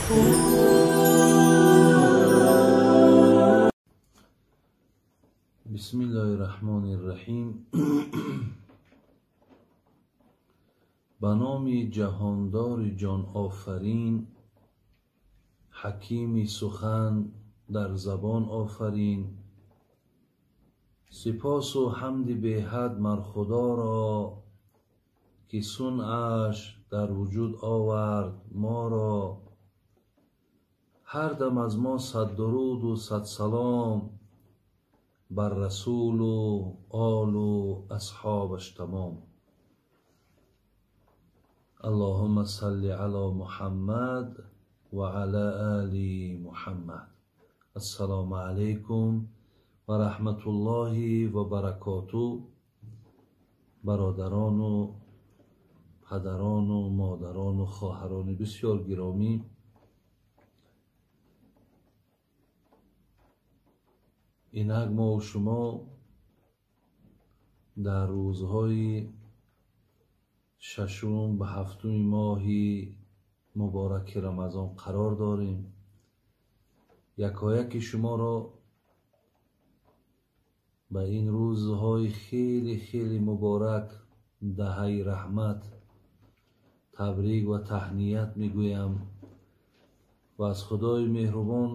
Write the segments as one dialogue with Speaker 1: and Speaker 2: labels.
Speaker 1: Бисмиллоҳир-раҳмонир-раҳим. Ба номи ҷаҳондори ҷонофарин, ҳакими сухан дар забон офарин, сипосу ҳамди беҳад мар Худоро, ки сунъаш дар вуҷуд овард моро. Ҳар дам аз мо сад дуруду сад салом бар расулу олу асҳобаш тамом. Аллоҳумма салли ало Муҳаммад ва ала али Муҳаммад. Ассалому алайкум ва раҳматуллоҳи ва баракоту. Бародарону падарону модарону хоҳарони бисёр гиромӣ, инак мо шумо дар рӯзҳои шашум ба ҳафтуми моҳи мубораки Рамазон қарор дорем. Якояки шуморо ба ин рӯзҳои хеле хеле муборак, даҳаи раҳмат, табрик ва таҳният мегӯям ва аз Худои меҳрубон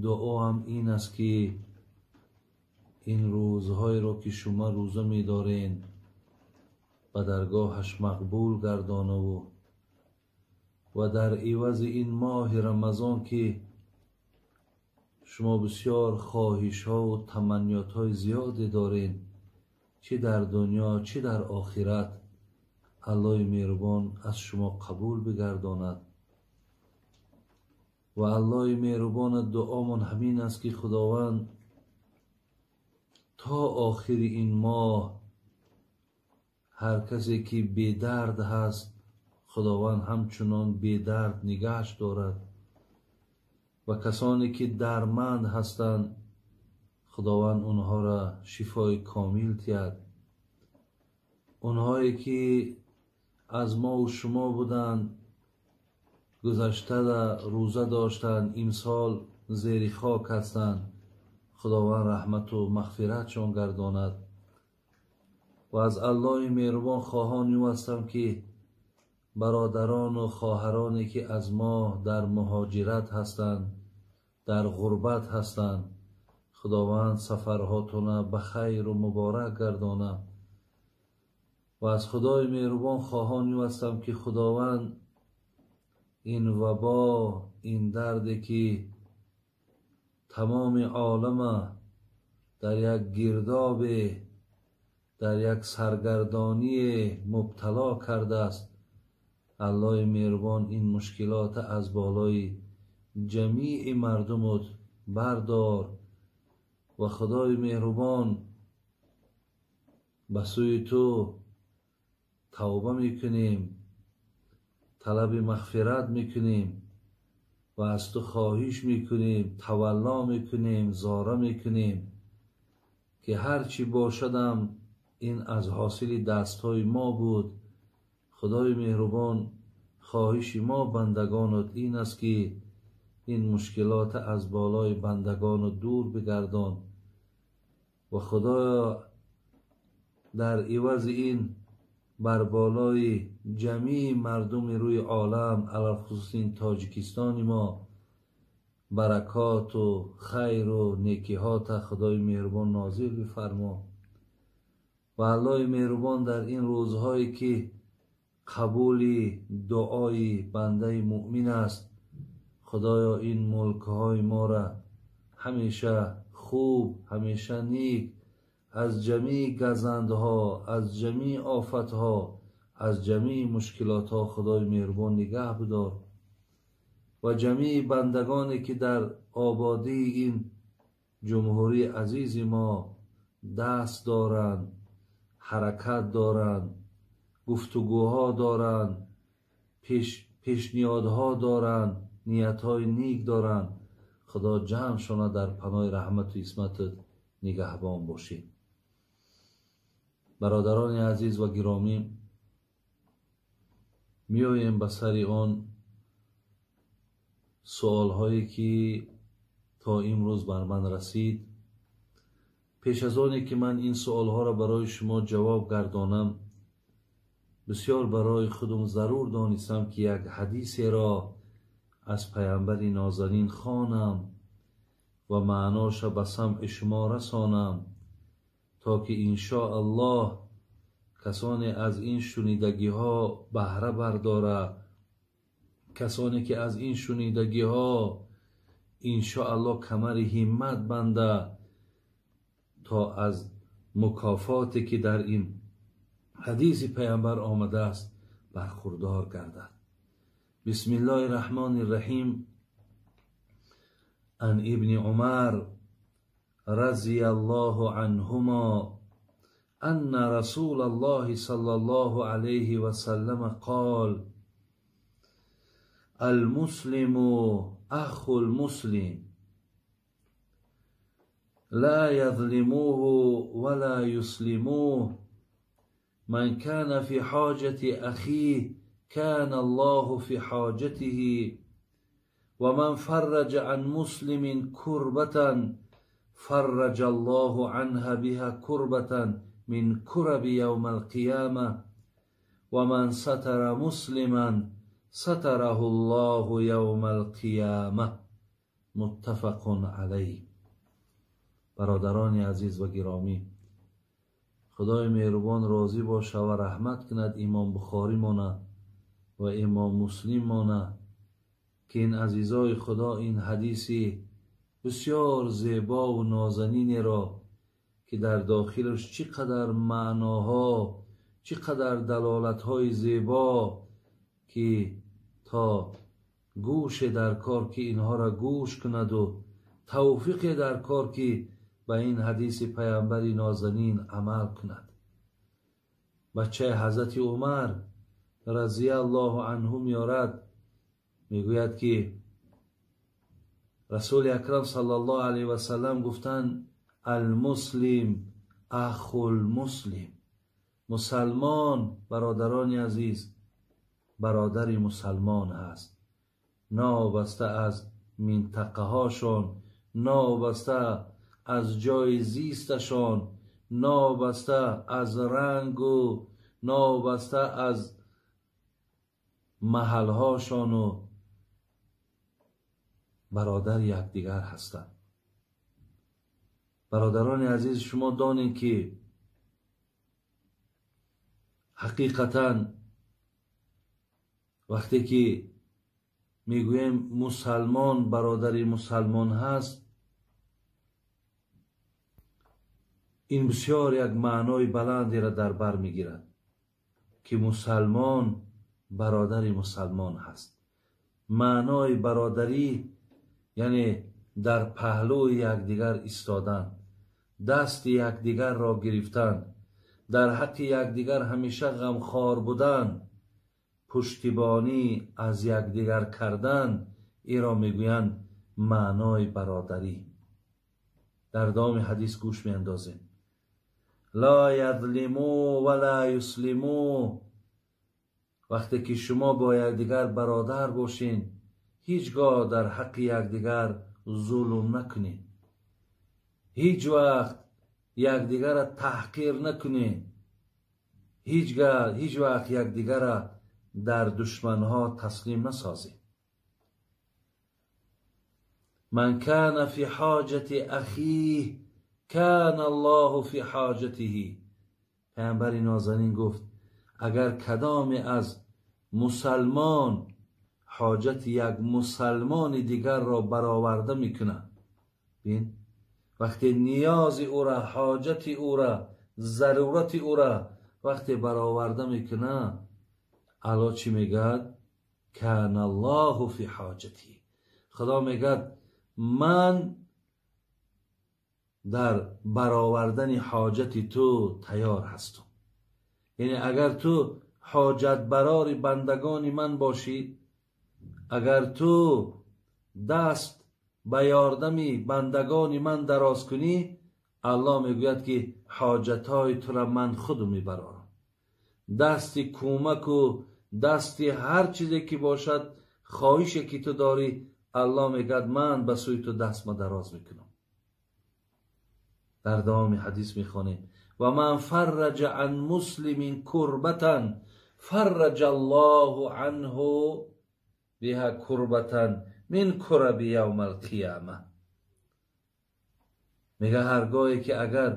Speaker 1: дуоам ин аст, ки ин рӯзҳоеро, ки шумо рӯза медоред, ба даргоҳаш мақбул гардонаву ва дар ивази ин моҳи Рамазон, ки шумо бисёр хоҳишҳову таманниётҳои зиёде доред, чӣ дар дунё, чӣ дар охират, Аллоҳи меҳрубон аз шумо қабул бигардонад. Ва Аллоҳи меҳрубон дуомон ҳамин аст, ки Худованд то охири ин моҳ ҳар касе ки бедард ҳаст, Худованд ҳамчунон бедард нигаҳш дорад ва касоне ки дарманд ҳастанд, Худованд онҳоро шифои комил диҳад. Онҳое ки аз мову шумо буданд, гузашта рӯза доштанд, имсол зери хок ҳастанд, Худованд раҳмату мағфиратшон гардонад. Ва аз Аллоҳи меҳрубон хоҳони ӯ ҳастам, ки бародарону хоҳароне ки аз мо дар муҳоҷират ҳастанд, дар ғурбат ҳастанд, Худованд сафарҳотона ба хайру муборак гардонад. Ва аз Худои меҳрубон хоҳони ӯ ҳастам, ки Худованд ин вабо, ин дарде ки тамоми олама дар як гирдобе, дар як саргардоние мубтало кардааст, Аллоҳи меҳрубон ин мушкилот аз болои ҷамии мардумут бардор ва Худои меҳрубон ба сӯи ту тавба мекунем, талаби мағфират мекунем ва аз ту хоҳиш мекунем, тавалло мекунем, зора мекунем, ки ҳар чӣ бошадам ин аз ҳосили дастҳои мо буд. Худои меҳрубон, хоҳиши мо бандагонат ин аст, ки ин мушкилот аз болои бандагонат дур бигардон ва Худоё дар ивази ин бар болои ҷамии мардуми рӯи олам, алалхусус ин Тоҷикистони мо, баракоту хайру некиҳота Худои меҳрубон нозил бифармо. Ва Аллоҳи меҳрубон дар ин рӯзҳое ки қабули дуои бандаи муъмин аст, Худоё ин мулкҳои моро ҳамеша хуб, ҳамеша ник, аз ҷамии газандҳо, аз ҷамии офатҳо, аз ҷамии мушкилотҳо Худои меҳрубон нигаҳ бидор ва ҷамии бандагоне ки дар ободии ин ҷумҳурии азизи мо даст доранд, ҳаракат доранд, гуфтугӯҳо доранд, пешниҳодҳо доранд, ниятҳои ник доранд, Худо ҷамъшона дар паноҳи раҳмату исматат нигаҳбон бошед. Бародарони азиз ва гиромӣ, меоем ба сари он суолҳое ки то имрӯз бар ман расид. Пеш аз оне ки ман ин суолҳоро барои шумо ҷавоб гардонам, бисёр барои худам зарур донистам ки як ҳадисеро аз паямбари нозанин хонам ва маъноша ба самъи шумо расонам, то ки иншоаллоҳ касоне аз ин шунидагиҳо баҳра бардора, касоне ки аз ин шунидагиҳо иншоаллоҳ камари ҳиммат банда, то аз мукофоте ки дар ин ҳадиси паямбар омадааст бархурдор гардад. Бисмиллоҳи раҳмони раҳим. Ан ибни Умар разияллоҳу анҳумо анна расулаллоҳи саллаллоҳу алайҳи васаллама қол: алмуслиму ахул муслим ла язлимуҳу вала юслимуҳ ман кана фи ҳоҷати ахиҳ кана Аллоҳу фи ҳоҷатиҳи ва ман фарраҷа ан муслимин курбатан фарраҷа Аллоҳу анҳа биҳа курбатан мин кураби явмал қияма ва ман сатара муслиман сатараҳу Аллоҳу явмал қияма. Муттафақун алайҳ. Бародарони азиз ва гиромӣ, Худои меҳрубон розӣ боша ва раҳмат кунад имом Бухорӣ мона ва имом Муслим мона, ки ин азизои Худо ин ҳадиси бисёр зебову нозанинеро ки дар дохилаш чӣ қадар маъноҳо, чӣ қадар далолатҳои зебо, ки то гӯше дар кор ки инҳоро гӯш кунаду тавфиқе дар кор ки ба ин ҳадиси паямбари нозанин амал кунад. Бачаи ҳазрати Умар разияллоҳу анҳу меорад, мегӯяд ки расули акрам саллаллоҳу алайҳи васаллам гуфтанд: алмуслим ахул муслим. Мусалмон, бародарони азиз, бародари мусалмон ҳаст, новобаста аз минтақаҳошон, новобаста аз ҷои зисташон, новобаста аз рангу новобаста аз маҳалҳошону бародари якдигар ҳастанд. Бародарони азиз, шумо донед ки ҳақиқатан вақте ки мегӯем мусалмон бародари мусалмон ҳаст, ин бисёр як маънои баландеро дар бар мегирад, ки мусалмон бародари мусалмон ҳаст. Маънои бародарӣ яъне дар паҳлӯи якдигар истодан, дасти якдигарро гирифтан, дар ҳаққи якдигар ҳамеша ғамхор будан, пуштибонӣ аз якдигар кардан, иро мегӯянд маънои бародарӣ. Дар давоми ҳадис гӯш меандозем: ла язлиму вала юслиму. Вақте ки шумо бо якдигар бародар бошед, ҳеҷ гоҳ дар ҳаққи якдигар зулм накунед, ҳеҷ вақт якдигарро таҳқир накунед, ҳеҷ вақт якдигарро дар душманҳо таслим насозед. Ман кана фи ҳоҷати ахиҳ кана Аллоҳу фи ҳоҷатиҳи. Паямбари нозанин гуфт: агар кадоме аз мусалмон ҳоҷати як мусалмони дигарро бароварда мекунад, бин, вақте ниёзи ӯра, ҳоҷати ӯра, зарурати ӯра вақте бароварда мекунад, Алло чӣ мегӯяд? Кана Аллоҳу фи ҳоҷатиҳи. Худо мегӯяд: ман дар баровардани ҳоҷати ту тайёр ҳастам. Яъне агар ту ҳоҷатбарори бандагони ман бошӣ, агар ту даст ба ёрдами бандагони ман дароз кунӣ, Аллоҳ мегӯяд ки ҳоҷатҳои тура ман худу мебарорам. Дасти кӯмаку дасти ҳар чизе ки бошад, хоҳише ки ту дорӣ, Аллоҳ мегӯяд ман ба сӯи ту дастма дароз мекунам. Дар давоми ҳадис мехонем: ва ман фарраҷа ан муслимин курбатан фарраҷа аллоҳу анҳу биҳа курбатан мин кураби явмал қияма. Мега ҳаргоҳе ки агар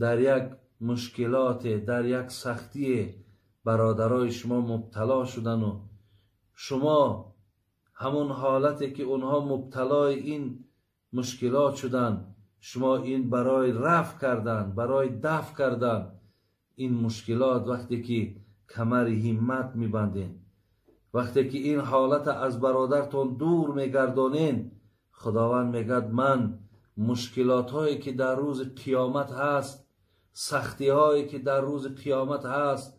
Speaker 1: дар як мушкилоте, дар як сахтие бародарои шумо мубтало шудану шумо ҳамон ҳолате ки онҳо мубталои ин мушкилот шуданд, шумо ин барои рафъ кардан, барои дафъ кардан ин мушкилот вақте ки камари ҳиммат мебанден, вақте ки ин ҳолата аз бародартон дур мегардонен, Худованд мегӯяд ман мушкилотҳое ки дар рӯзи қиёмат ҳаст, сахтиҳое ки дар рӯзи қиёмат ҳаст,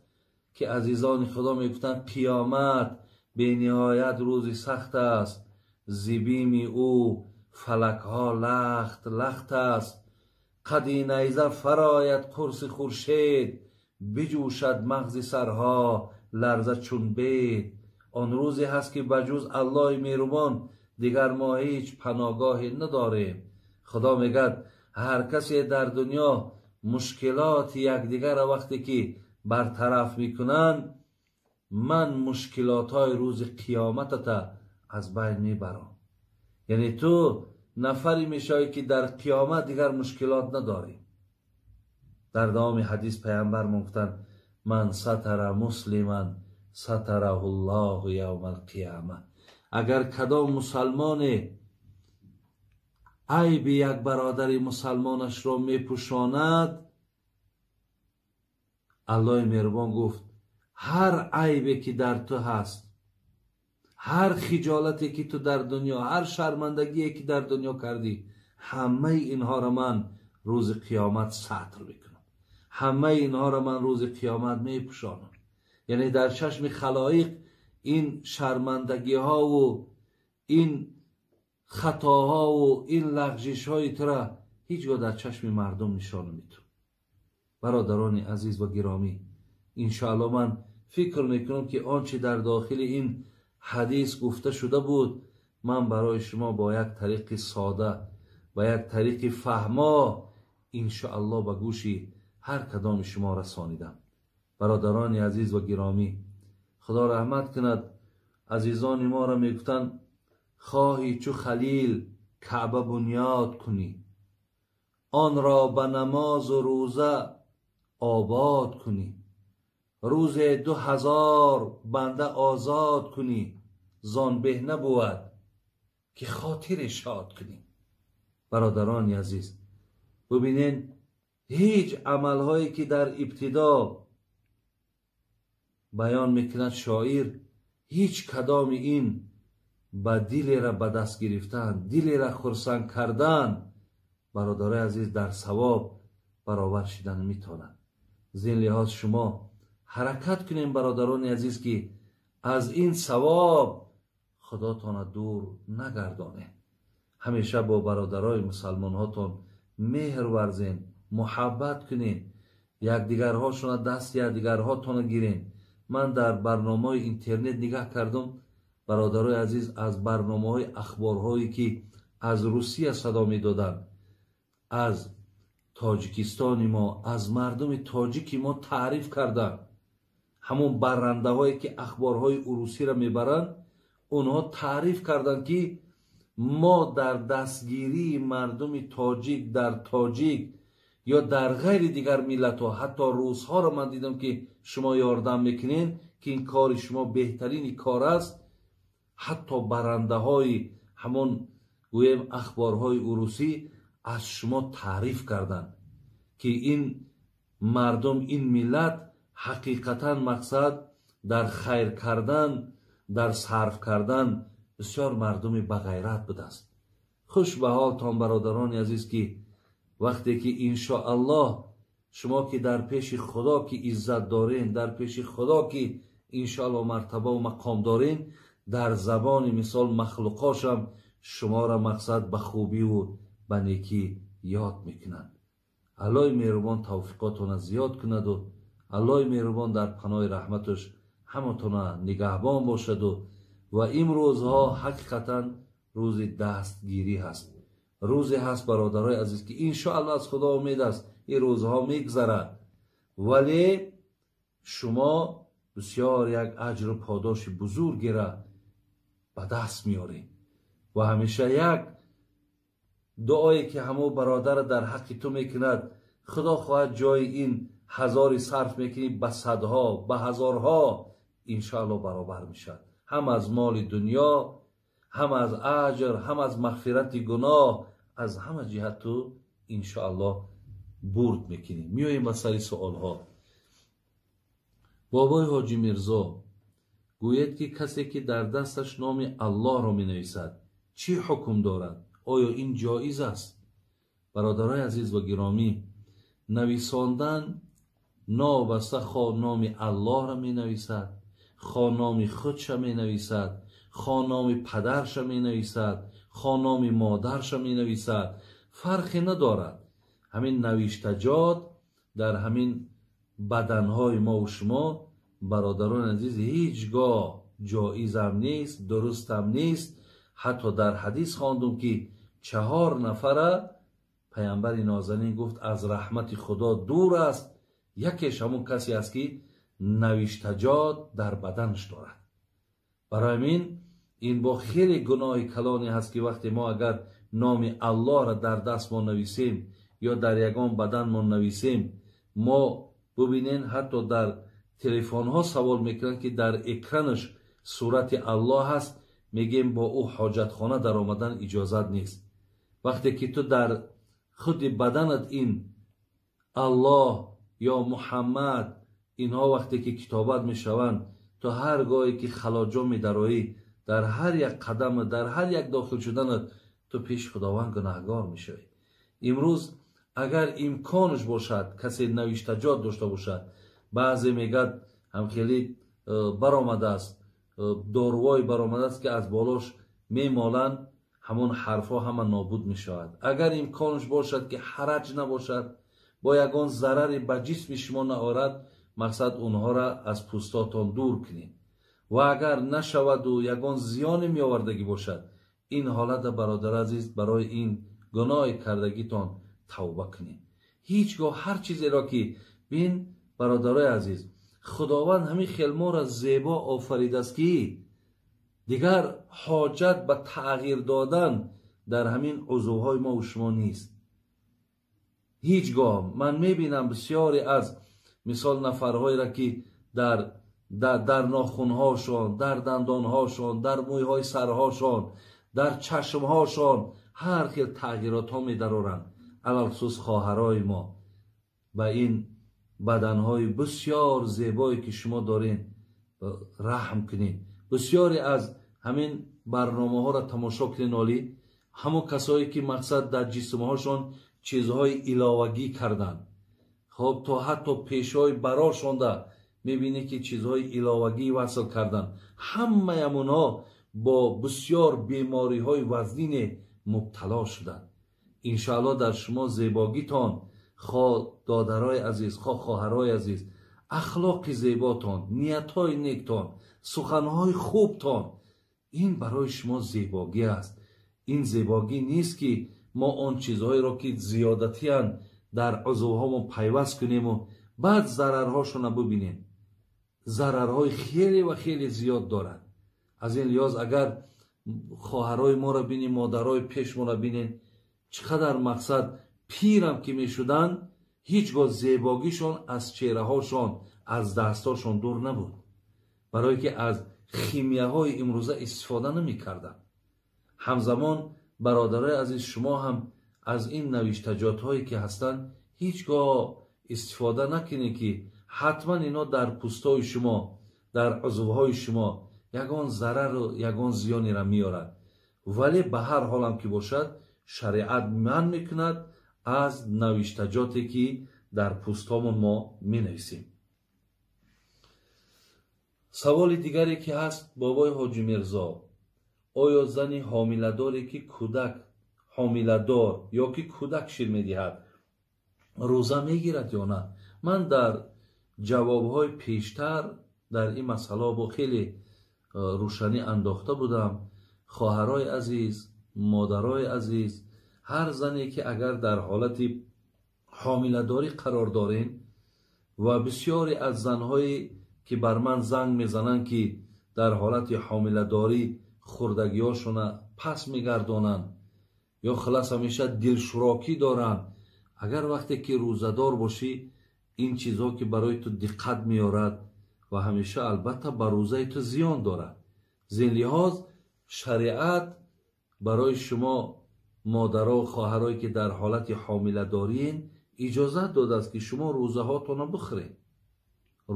Speaker 1: ки азизони Худо мегуфтанд қиёмат бениҳоят рӯзи сахт аст, зибими ӯ фалакҳо лахт лахт аст, қади найза фарояд қурси хуршед, биҷӯшад мағзи сарҳо ларза чун бед. Он рӯзе ҳаст ки ба ҷуз Аллоҳи меҳрубон дигар мо ҳеҷ паноҳгоҳе надорем. Худо мегӯяд ҳар касе дар дунё мушкилоти якдигарро вақте ки бартараф мекунанд, ман мушкилотҳои рӯзи қиёматата аз байн мебарам. Яъне ту нафаре мешавӣ ки дар қиёмат дигар мушкилот надорӣ. Дар давоми ҳадис паямбар гуфтанд: ман сатара муслиман сатараҳу ллоҳу явмал қияма. Агар кадом мусалмоне айби як бародари мусалмонашро мепӯшонад, Аллоҳи меҳрубон гуфт ҳар айбе ки дар ту ҳаст, ҳар хиҷолате ки ту дар дунё, ҳар шармандагие ки дар дунё кардӣ, ҳамаи инҳоро ман рӯзи қиёмат сатр мекунам, ҳамаи инҳоро ман рӯзи қиёмат мепӯшонам. Яъне дар чашми халоиқ ин шармандагиҳову ин хатоҳову ин лағжишҳои тура ҳеҷ гоҳ дар чашми мардум нишон наметун. Бародарони азиз ва гиромӣ, иншоалло ман фикр мекунам ки он чи дар дохили ин ҳадис гуфта шуда буд, ман барои шумо бо як тариқи сода, ба як тариқи фаҳмо иншоалло ба гӯши ҳар кадоми шумо расонидам. Бародарони азиз ва гиромӣ, Худо раҳмат кунад азизони моро мегуфтанд: хоҳӣ чу халил каъба бунёд кунӣ, онро ба намозу рӯза обод кунӣ, рӯзе 2000 банда озод кунӣ, зон беҳ набувад ки хотире шод кунӣ. Бародарони азиз, бубинед ҳеҷ амалҳое ки дар ибтидо баён мекунад шоир, ҳеҷ кадоми ин ба дилера ба даст гирифтан, дилера хурсанд кардан, бародарои азиз, дар савоб баробар шидан метавонад. Аз ин лиҳоз шумо ҳаракат кунем бародарони азиз, ки аз ин савоб худотона дур нагардонед. Ҳамеша бо бародарои мусалмонҳотон меҳр варзен, муҳаббат кунед, якдигарҳошона даст якдигарҳотона гирен. Ман дар барномаҳои интернет нигаҳ кардам, бародарои азиз, аз барномаҳои ахборҳое ки аз Русия садо медоданд, аз Тоҷикистони мо, аз мардуми тоҷики мо таъриф карданд. Ҳамон баррандаҳое ки ахборҳои урусиро мебаранд, онҳо таъриф карданд, ки мо дар дастгирии мардуми тоҷик дар тоҷик ё дар ғайри дигар миллатҳо, ҳатто русҳоро ман дидам ки шумо ёрдам мекунед, ки ин кори шумо беҳтарини кор аст. Ҳатто барандаҳои ҳамон гӯем ахборҳои урусӣ аз шумо таъриф карданд, ки ин мардум, ин миллат ҳақиқатан мақсад дар хайр кардан, дар сарф кардан бисёр мардуми бағайрат будааст. Хуш ба ҳолтон бародарони азиз, ки вақте ки иншоаллоҳ шумо ки дар пеши Худо ки иззат дорен, дар пеши Худо ки иншоаллоҳ мартаба ва мақом дорен, дар забони мисол махлуқошам шуморо мақсад ба хубиву ба некӣ ёд мекунанд. Аллоҳи меҳрубон тавфиқотона зиёд кунаду Аллоҳи меҳрубон дар паноҳи раҳматаш ҳаматона нигаҳбон бошаду ва имрӯзҳо ҳақиқатан рӯзи дастгирӣ ҳаст. Рӯзе ҳаст, бародарои азиз, ки иншоаллоҳ аз Худо умед аст, ин рӯзҳо мегзарад, вале шумо бисёр як аҷру подоши бузургеро ба даст меоред. Ва ҳамеша як дуое ки ҳамон бародар дар ҳаққи ту мекунад, Худо хоҳад ҷои ин ҳазори сарф мекунӣ ба садҳо, ба ҳазорҳо иншоаллоҳ баробар мешавад. Ҳам аз моли дунё, ҳам аз аҷр, ҳам аз мағфирати гуноҳ, аз ҳама ҷиҳат ту иншоаллоҳ бурд мекунӣ. Меоем ба сари суолҳо. Бобои Ҳоҷи Мирзо, гӯяд ки касе ки дар дасташ номи Аллоҳро менависад чӣ ҳукм дорад? Оё ин ҷоиз аст? Бародарои азиз ва гиромӣ, нависондан новобаста хо номи Аллоҳро менависад, хо номи худша менависад, хо номи падарша менависад, хо номи модарша менависад, фарқе надорад. Ҳамин навиштаҷот дар ҳамин баданҳои мо ва шумо, бародарони азиз, ҳеҷ гоҳ ҷоизам нест, дурустам нест. Ҳатто дар ҳадис хондум ки 4 нафара паямбари нозанин гуфт аз раҳмати Худо дур аст. Якеш ҳамон касе аст ки навиштаҷот дар баданаш дорад. Барои ҳамин ин бо хеле гуноҳи калоне ҳаст ки вақте мо агар номи Аллоҳро дар даст мо нависем ё дар ягон бадан мо нависем, мо бубинен ҳатто дар телефонҳо савол мекунанд ки дар экранаш сурати Аллоҳ ҳаст, мегӯем бо ӯ ҳоҷатхона дар омадан иҷозат нест. Вақте ки ту дар худи баданат ин Аллоҳ ё Муҳаммад, инҳо вақте ки китобат мешаванд, ту ҳар гоҳе ки халоҷо медароӣ, дар ҳар як қадам, дар ҳар як дохил шуданат ту пеши Худованд гунаҳгор мешавӣ. Имрӯз агар имконаш бошад, касе навиштаҷот дошта бошад, баъзе мегӯяд ҳам хеле баромадааст, дорувое баромадааст ки аз болош мемоланд, ҳамон ҳарфҳо ҳама нобуд мешавад. Агар имконаш бошад ки ҳараҷ набошад, бо ягон зараре ба ҷисми шумо наорад, мақсад онҳоро аз пӯстотон дур кунед. Ва агар нашаваду ягон зиёне меовардагӣ бошад, ин ҳолата бародар азиз барои ин гуноҳи кардагитон тавба кунед. Ҳеҷ гоҳ ҳар чизеро ки бин, бародарои азиз, Худованд ҳамин хел моро зебо офаридааст ки дигар ҳоҷат ба тағйир додан дар ҳамин узвҳои мо ва шумо нест. Ҳеҷ гоҳ ман мебинам бисёре аз мисол нафарҳоеро ки дар нохунҳошон, дар дандонҳошон, дар мӯйҳои сарҳошон, дар чашмҳошон ҳар хел тағйиротҳо медароранд. Алалхусус хоҳарои мо ба ин баданҳои бисёр зебое ки шумо доред раҳм кунед. Бисёре аз ҳамин барномаҳоро тамошо кунед, олӣ ҳамон касое ки мақсад дар ҷисмҳошон чизҳои иловагӣ карданд, хоб то ҳатто пешҳои барошонда мебинед ки чизҳои иловагӣ васл карданд, ҳамаи онҳо бо бисёр бемориҳои вазнине мубтало шуданд. Иншоаллоҳ дар шумо зебогитон, хо додарои азиз, хо хоҳарои азиз, ахлоқи зеботон, ниятҳои нектон, суханҳои хубтон, ин барои шумо зебогӣ аст. Ин зебогӣ нест ки мо он чизҳоеро ки зиёдатиянд дар узвҳомон пайваст кунему баъд зарарҳошонро бубинем. Зарарҳои хеле ва хеле зиёд дорад. Аз ин лиҳоз агар хоҳарои моро бинем, модарои пешмонро бинем, чӣ қадар мақсад пирам ки мешуданд, ҳеҷ гоҳ зебогишон аз чеҳраҳошон, аз дастҳошон дур набуд, барое ки аз химияҳои имрӯза истифода намекарданд. Ҳамзамон бародарои азиз, шумо ҳам аз ин навиштаҷотҳое ки ҳастанд ҳеҷ гоҳ истифода накунед ки ҳатман ино дар пӯстҳои шумо, дар узвҳои шумо ягон зарару ягон зиёнеро меорад. Вале ба ҳар ҳолам ки бошад, шариат манъ мекунад аз навиштаҷоте ки дар пӯстҳомон мо менависем. Саволи дигаре ки ҳаст, бобои Ҳоҷи Мирзо, оё зани ҳомиладоре ки кӯдак ҳомиладор ё ки кӯдак шир медиҳад рӯза мегирад ё на? Ман дар ҷавобҳои пештар дар ин масъала бо хеле рӯшанӣ андохта будам. Хоҳарои азиз, модарои азиз, ҳар зане ки агар дар ҳолати ҳомиладорӣ қарор дорем ва бисёре аз занҳое ки бар ман занг мезананд, ки дар ҳолати ҳомиладорӣ хурдагиҳошона пас мегардонанд ё хулас ҳамеша дилшурокӣ доранд, агар вақте ки рӯзадор бошӣ, ин чизҳо ки барои ту диққат меорад ва ҳамеша албатта ба рӯзаи ту зиён дорад. Зин лиҳоз шариат барои шумо модаро ва хоҳарое ки дар ҳолати ҳомиладориен иҷозат додааст, ки шумо рӯзаҳотонро бихӯред,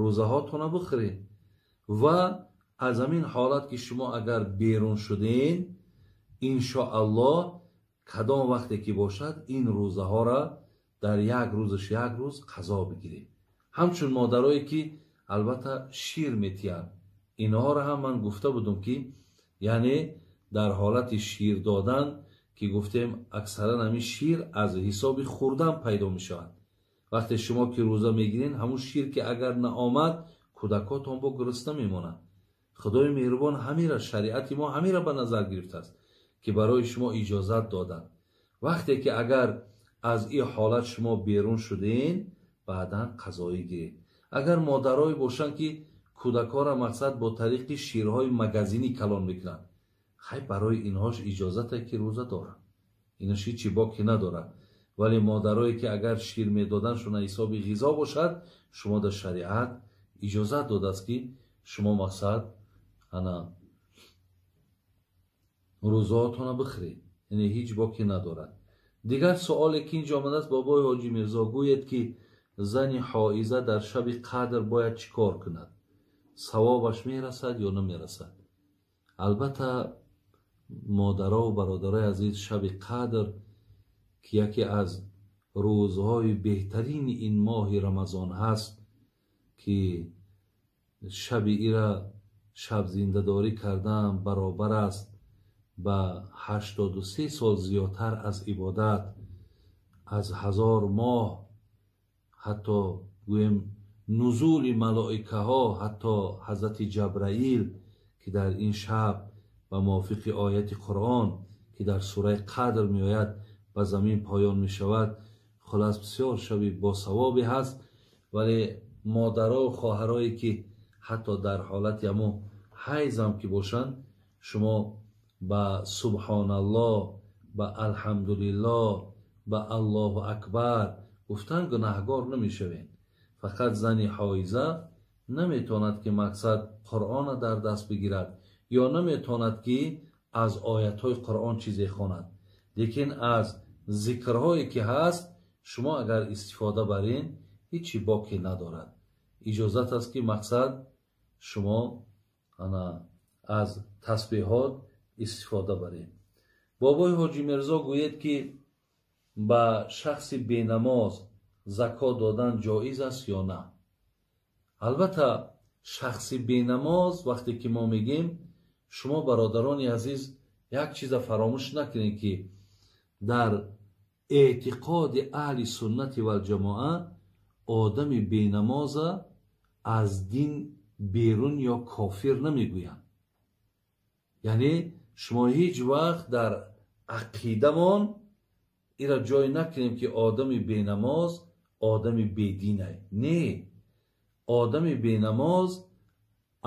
Speaker 1: рӯзаҳотонро бихӯред ва аз ҳамин ҳолат ки шумо агар берун шуден, иншоаллоҳ кадом вақте ки бошад, ин рӯзаҳоро дар як рӯзаш як рӯз қазо бигиред. Ҳамчун модарое ки албатта шир метиҳанд, инҳоро ҳам ман гуфта будум, ки яъне дар ҳолати шир додан ки гуфтем, аксаран ҳамин шир аз ҳисоби хӯрдан пайдо мешавад. Вақте шумо ки рӯза мегиред, ҳамун шир ки агар наомад, кӯдакотон бо гурусна мемонанд. Худои меҳрубон ҳамира, шариати мо ҳамира ба назар гирифтааст, ки барои шумо иҷозат доданд. Вақте ки агар аз ин ҳолат шумо берун шуден, баъдан қазоӣ гиред. Агар модарое бошанд, ки кӯдакҳоро мақсад бо тариқи ширҳои магазинӣ калон мекунанд, хай, барои инҳош иҷозате ки рӯза доранд, инаш ҳичи боке надорад. Вале модарое ки агар шир медоданшона ҳисоби ғизо бошад, шумо дар шариат иҷозат додааст, ки шумо мақсад ана рӯзаотонро бихӯред, яъне ҳеҷ боке надорад. Дигар суоле ки инҷо омадааст: бобои Ҳоҷи Мирзо, гӯед, ки зани ҳоиза дар шаби қадр бояд чӣ кор кунад? Савобаш мерасад ё намерасад? Албатта, модарову бародарои азиз, шаби қадр ки яке аз рӯзҳои беҳтарини ин моҳи Рамазон ҳаст, ки шаби ира шабзиндадорӣ кардан баробар аст ба 83 сол зиёдтар аз ибодат, аз 1000 моҳ, ҳатто гӯем нузули малоикаҳо, ҳатто ҳазрати Ҷабраил, ки дар ин шаб ба мувофиқи ояти Қуръон, ки дар сураи Қадр меояд, ба замин поён мешавад. Хулас, бисёр шаби босавобе ҳаст. Вале модарову хоҳарое ки ҳатто дар ҳолати ҳамун ҳайзам ки бошанд, шумо ба субҳоналлоҳ, ба алҳамдулиллоҳ, ба Аллоҳу акбар гуфтан гунаҳгор намешавед. Фақат зани ҳоиза наметавонад, ки мақсад Қуръонро дар даст бигирад ё наметавонад, ки аз оятҳои Қуръон чизе хонад, лекин аз зикрҳое ки ҳаст, шумо агар истифода барин, ҳичи боке надорад. Иҷозат аст, ки мақсад шумо ана аз тасбеҳот истифода барем. Бобои Ҳоҷи Мирзо, гӯед, ки ба шахси бенамоз закот додан ҷоиз аст ё на? Албатта, шахси бенамоз вақте ки мо мегӯем, шумо бародарони азиз, як чиза фаромӯш накунед, ки дар эътиқоди аҳли суннати валҷамоа одами бенамоза аз дин берун ё кофир намегӯянд. Яъне шумо ҳеҷ вақт дар ақидамон ира ҷой накунем, ки одами бенамоз одами бединай. Не, одами бенамоз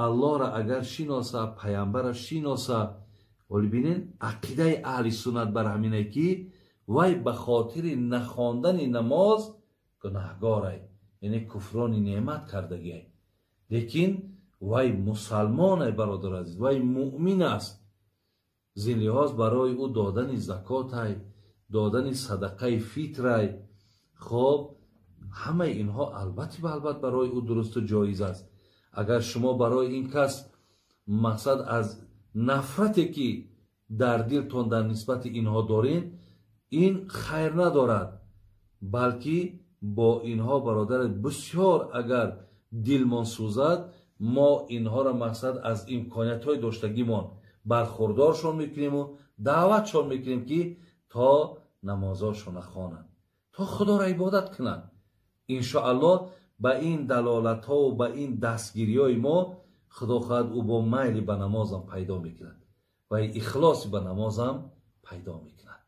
Speaker 1: Аллоҳро агар шиноса, паямбара шиноса, вале бинед, ақидаи аҳли суннат бар ҳаминае, ки вай ба хотири нахондани намоз гунаҳгорай, яъне куфрони неъмат кардагиай, лекин вай мусалмонай, бародар азиз, вай муъмин аст. Зин лиҳоз барои ӯ додани закотай, додани садақаи фитрай, хоб, ҳамаи инҳо албатта ба албат барои ӯ дурусту ҷоиз аст. Агар шумо барои ин кас мақсад аз нафрате ки дар дилтон дар нисбати инҳо доред, ин хайр надорад, балки бо инҳо, бародар, бисёр агар дилмон сӯзад, мо инҳоро мақсад аз имкониятҳои доштагимон бархурдоршон мекунему даъватшон мекунем, ки то намозошона хонанд, то Худоро ибодат кунанд. Иншоаллоҳ, ба ин далолатҳову ба ин дастгириҳои мо, Худо хоҳад, ӯ бо майли ба намозам пайдо мекунад. Ва ихлоси ба намозам пайдо мекунад.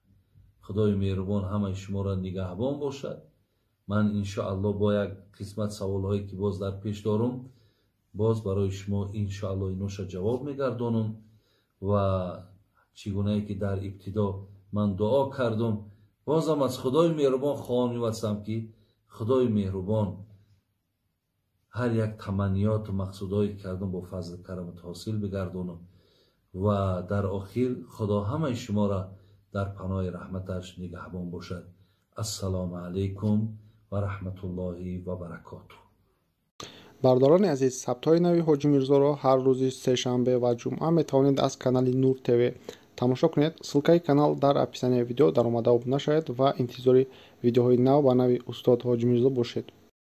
Speaker 1: Худои меҳрубон ҳамаи шуморо нигаҳбон бошад. Ман иншоалло бо як қисмат саволҳое ки боз дар пеш дорум, боз барои шумо иншоалло иноша ҷавоб мегардонам. Ва чӣ гунае ки дар ибтидо ман дуо кардум, бозам аз Худои меҳрубон хоҳон мевастам, ки Худои меҳрубон ҳар як таманниёту мақсудҳое ки кардум, бо фазли карамат ҳосил бигардонам. Ва дар охир Худо ҳамаи шуморо дар паноҳи раҳматаш нигаҳбон бошад. Ассалому алайкум ва раҳматуллоҳи ва баракотуҳ.
Speaker 2: Бародарони азиз, сабтҳои нави Ҳоҷи Мирзоро ҳар рӯзи сешанбе ва ҷумъа метавонед аз канали Нур ТВ тамошо кунед. Ссылкаи канал дар описанияи видео. Даромада обуна шавед ва интизори видеоҳои нав ба нави устод Ҳоҷи Мирзо бошед.